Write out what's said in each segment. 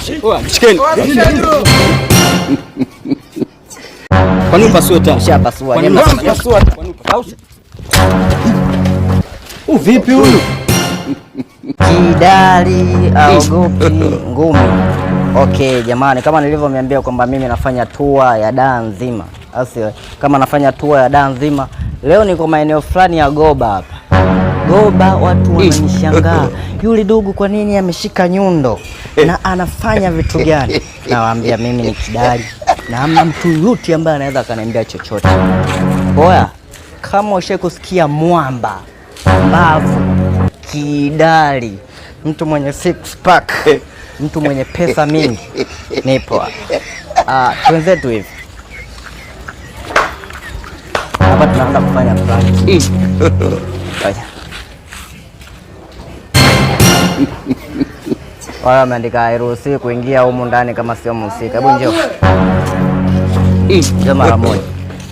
Shikeni. Kwa nini upasue taa? Ushapasua. Kwa nini upasue taa? Kwa nini upasue? Vipi huyu? Kidali aogopi ngumi. Okay jamani, kama nilivyomiambia kwamba mimi nafanya tour ya daa nzima, asi kama nafanya tour ya daa nzima, leo niko maeneo fulani ya Goba hapa. Goba watu wananishangaa, yule dogo kwa nini ameshika nyundo na anafanya vitu gani? Nawaambia mimi ni Kidali na hamna mtu yote ambaye anaweza akaniambia chochote. Oya, kama ushawahi kusikia mwamba mbavu Kidali, mtu mwenye six pack, mtu mwenye pesa mingi, nipo hapa. Ah, twenzetu hivi hapa tunaanza kufanya prank. Ngoja. Wale wameandika hairuhusiwi kuingia humu ndani kama sio mhusika. Hebu njoo. Njoo mara moja.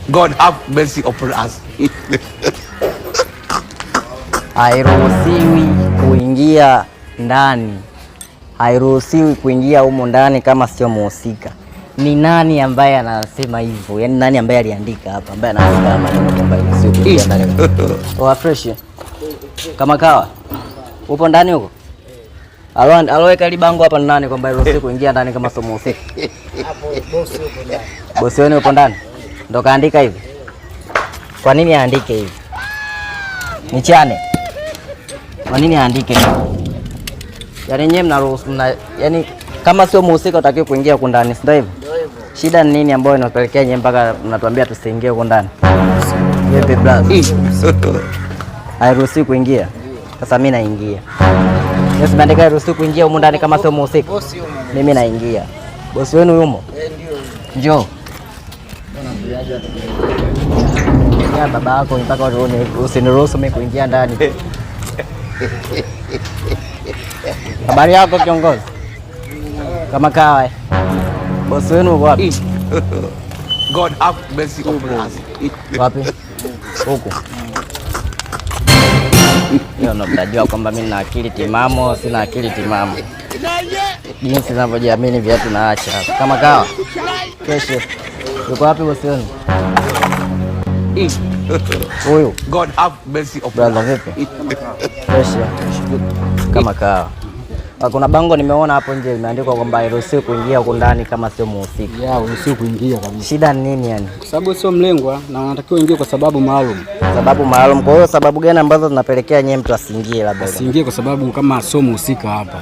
God have mercy upon us. Hairuhusiwi kuingia ndani, hairuhusiwi kuingia humu ndani kama sio muhusika. Ni nani ambaye anasema hivyo? Yaani nani ambaye aliandika hapa, ambaye anaandika maneno kwamba hairuhusiwi kuingia ndani? Oa fresh kama kawa, upo ndani huko? Aloweka hili bango hapa ni nani kwamba hairuhusiwi kuingia ndani kama sio muhusika? Bosi wenu yupo ndani ndo kaandika hivi? Kwa nini aandike hivi? Nichane. Kwa nini aandike hivi? Yaani nyewe mnaruhusu mna, yaani kama sio muhusika utakiwa kuingia huko ndani, si ndio hivyo? Shida ni nini ambayo inapelekea nyewe mpaka mnatuambia tusiingie huko ndani? Vipi brother? Hairuhusiwi kuingia. Sasa mimi naingia. Yes, maandika hairuhusiwi kuingia huko ndani kama sio muhusika. Mimi naingia. Bosi wenu yumo? Ndio. Njoo. Ya baba yako mpaka usiniruhusu mimi kuingia ndani. Habari yako kiongozi? Kama kawa. Bosi wenu uko wapi? God have mercy upon us. Wapi? Huku. Hiyo ndo mtajua kwamba mimi nina akili timamu, sina akili timamu. Jinsi ninavyojiamini viatu naacha hapa. Kama kawa. Kesho. Yuko wapi bosi wenu? Huyu. God have mercy upon Brother us. vipi? Fresh. Kama kawa. Kuna bango nimeona hapo nje limeandikwa kwamba hairuhusiwi kuingia huko ndani kama sio muhusika. Ya, uruhusiwi kuingia kabisa. Shida ni nini yani? Kwa sababu sio mlengwa na wanatakiwa ingie kwa sababu maalum. Sababu maalum. Kwa hiyo sababu gani ambazo zinapelekea nyewe mtu asiingie labda? Asiingie kwa sababu kama sio muhusika hapa.